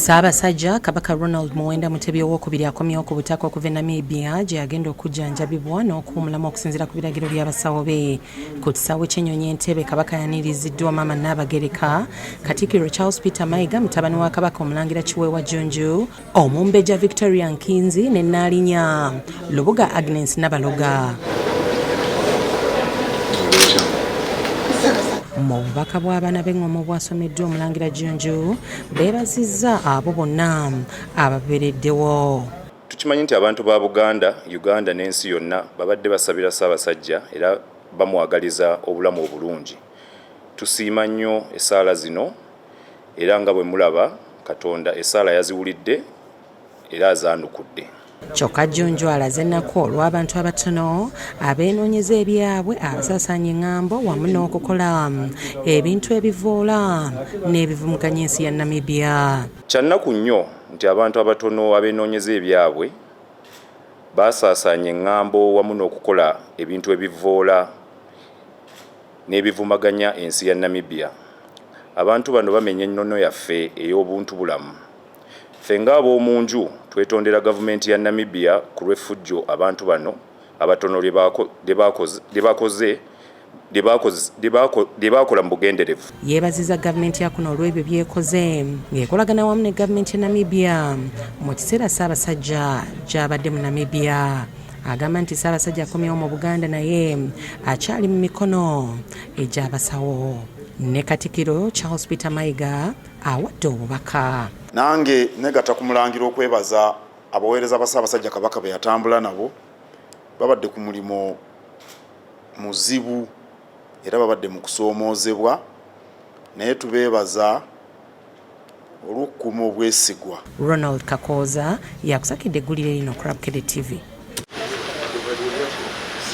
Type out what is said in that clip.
Ssaabasajja Kabaka Ronald Muwenda Mutebi Owookubiri akomyewo ku butaka okuva e Namibia gye yagenda okujjanjabibwa n'okuwumulamu okusinziira ku biragiro by'abasawo be. Ku kisaawe ky'ennyonyi e Ntebe, Kabaka yaniriziddwa Maama Nnaabagereka, Katikkiro Charles Peter Mayiga, mutabani wa Kabaka Omulangira Kiweewa Jjunju, Omumbejja Victoria Nkinzi ne Nnaalinya Lubuga Agnes Nabaloga. Mu bubaka bw'abaana b'eŋŋoma obwasomeddwa Omulangira Jjunju, beebazizza abo bonna ababeereddewo. Tukimanyi nti abantu ba Buganda, Uganda n'ensi yonna babadde basabira Ssaabasajja era bamwagaliza obulamu obulungi. Tusiima nnyo essaala zino era nga bwe mulaba Katonda essaala yaziwulidde era azaanukudde. Kyokka Jjunju alaze ennaku olw'abantu abatono abeenoonyeza ebyabwe, abasaasaanya eng'ambo wamu n'okukola ebintu ebivoola n'ebivumuganya ensi ya Namibia. Kya nnaku nnyo nti abantu abatono abeenoonyeza ebyabwe basaasaanya eng'ambo wamu n'okukola ebintu ebivvoola n'ebivumaganya ensi ya Namibia. Abantu bano bamenya ennono yaffe ey'obuntubulamu. Ffe ng'ab'omu nju twetondera gavumenti ya Namibia ku lw'effujjo abantu bano abatono lye bakoze lye baakola mu bugenderevu. Yeebazizza gavumenti ya kuno olw'ebyo by'ekoze ng'ekolagana wamu ne gavumenti ya Namibia mu kiseera Ssaabasajja gy'abadde mu Namibia. Agamba nti Ssaabasajja akomyewo mu Buganda naye akyali mu mikono egy'abasawo. Ne Katikkiro Charles Peter Mayiga awadde obubaka. Nange negatta ku Mulangira okwebaza abaweereza ba Ssaabasajja Kabaka be yatambula nabo. Babadde ku mulimu muzibu era babadde mu kusoomoozebwa naye tubeebaza olw'okukuuma obwesigwa. Ronald Kakooza yakusakidde eggulire lino ku Bukedde TV.